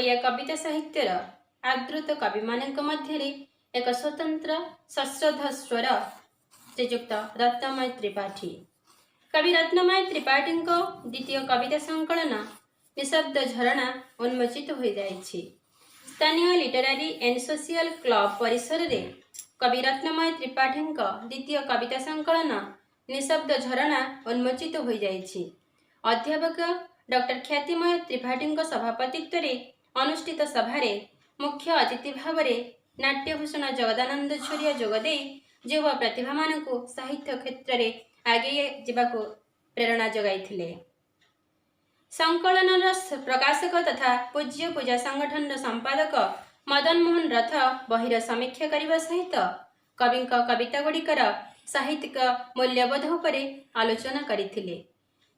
ଓଡ଼ିଆ କବିତା ସାହିତ୍ୟର ଆଦୃତ କବିମାନଙ୍କ ମଧ୍ୟରେ ଏକ ସ୍ୱତନ୍ତ୍ର ସଶ୍ରଦ୍ଧ ସ୍ୱର ଶ୍ରୀଯୁକ୍ତ ରତ୍ନମୟ ତ୍ରିପାଠୀ। କବି ରତ୍ନମୟ ତ୍ରିପାଠୀଙ୍କ ଦ୍ୱିତୀୟ କବିତା ସଂକଳନ ନିଶବ୍ଦ ଝରଣା ଉନ୍ମୋଚିତ ହୋଇଯାଇଛି। ସ୍ଥାନୀୟ ଲିଟରାରୀ ଆଣ୍ଡ ସୋସିଆଲ କ୍ଲବ ପରିସରରେ କବି ରତ୍ନମୟ ତ୍ରିପାଠୀଙ୍କ ଦ୍ୱିତୀୟ କବିତା ସଂକଳନ ନିଶବ୍ଦ ଝରଣା ଉନ୍ମୋଚିତ ହୋଇଯାଇଛି। ଅଧ୍ୟାପକ ଡକ୍ଟର ଖ୍ୟାତିମୟ ତ୍ରିପାଠୀଙ୍କ ସଭାପତିତ୍ୱରେ ଅନୁଷ୍ଠିତ ସଭାରେ ମୁଖ୍ୟ ଅତିଥି ଭାବରେ ନାଟ୍ୟଭୂଷଣ ଜଗଦାନନ୍ଦ ଛୁରିଆ ଯୋଗଦେଇ ଯୁବ ପ୍ରତିଭାମାନଙ୍କୁ ସାହିତ୍ୟ କ୍ଷେତ୍ରରେ ଆଗେଇ ଯିବାକୁ ପ୍ରେରଣା ଯୋଗାଇଥିଲେ। ସଂକଳନର ପ୍ରକାଶକ ତଥା ପୂଜ୍ୟ ପୂଜା ସଂଗଠନର ସମ୍ପାଦକ ମଦନ ମୋହନ ରଥ ବହିର ସମୀକ୍ଷା କରିବା ସହିତ କବିଙ୍କ କବିତାଗୁଡ଼ିକର ସାହିତ୍ୟିକ ମୂଲ୍ୟବୋଧ ଉପରେ ଆଲୋଚନା କରିଥିଲେ।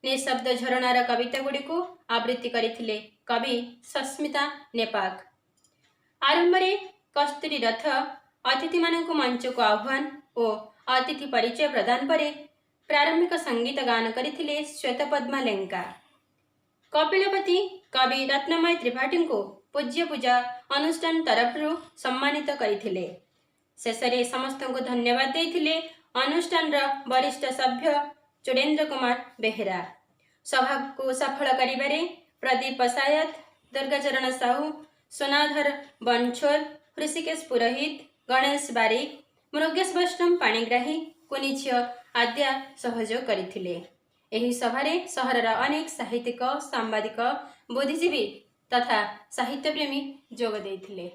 ନିଶବ୍ଦ ଝରଣାର କବିତାଗୁଡ଼ିକୁ ଆବୃତ୍ତି କରିଥିଲେ କବି ସସ୍ମିତା ନେପାକ। ଆରମ୍ଭରେ କସ୍ତୁରୀ ରଥ ଅତିଥିମାନଙ୍କୁ ମଞ୍ଚକୁ ଆହ୍ୱାନ ଓ ଅତିଥି ପରିଚୟ ପ୍ରଦାନ ପରେ ପ୍ରାରମ୍ଭିକ ସଙ୍ଗୀତ ଗାନ କରିଥିଲେ ଶ୍ୱେତପଦ୍ମା ଲେଙ୍କା। କପିଳପତି କବି ରତ୍ନମୟ ତ୍ରିପାଠୀଙ୍କୁ ପୂଜ୍ୟ ପୂଜା ଅନୁଷ୍ଠାନ ତରଫରୁ ସମ୍ମାନିତ କରିଥିଲେ। ଶେଷରେ ସମସ୍ତଙ୍କୁ ଧନ୍ୟବାଦ ଦେଇଥିଲେ ଅନୁଷ୍ଠାନର ବରିଷ୍ଠ ସଭ୍ୟ ଚୁଡ଼େନ୍ଦ୍ର କୁମାର ବେହେରା। ସଭାକୁ ସଫଳ କରିବାରେ ପ୍ରଦୀପ ପଶାୟତ, ଦୁର୍ଗାଚରଣ ସାହୁ, ସୁନାଧର ବନଛୋର, ହୃଷିକେଶ ପୁରୋହିତ, ଗଣେଶ ବାରିକ, ମୃଗେଶ ବୈଷ୍ଣବ ପାଣିଗ୍ରାହୀ, କୁନି ଝିଅ ଆଦ୍ୟା ସହଯୋଗ କରିଥିଲେ। ଏହି ସଭାରେ ସହରର ଅନେକ ସାହିତ୍ୟିକ, ସାମ୍ବାଦିକ, ବୁଦ୍ଧିଜୀବୀ ତଥା ସାହିତ୍ୟପ୍ରେମୀ ଯୋଗ ଦେଇଥିଲେ।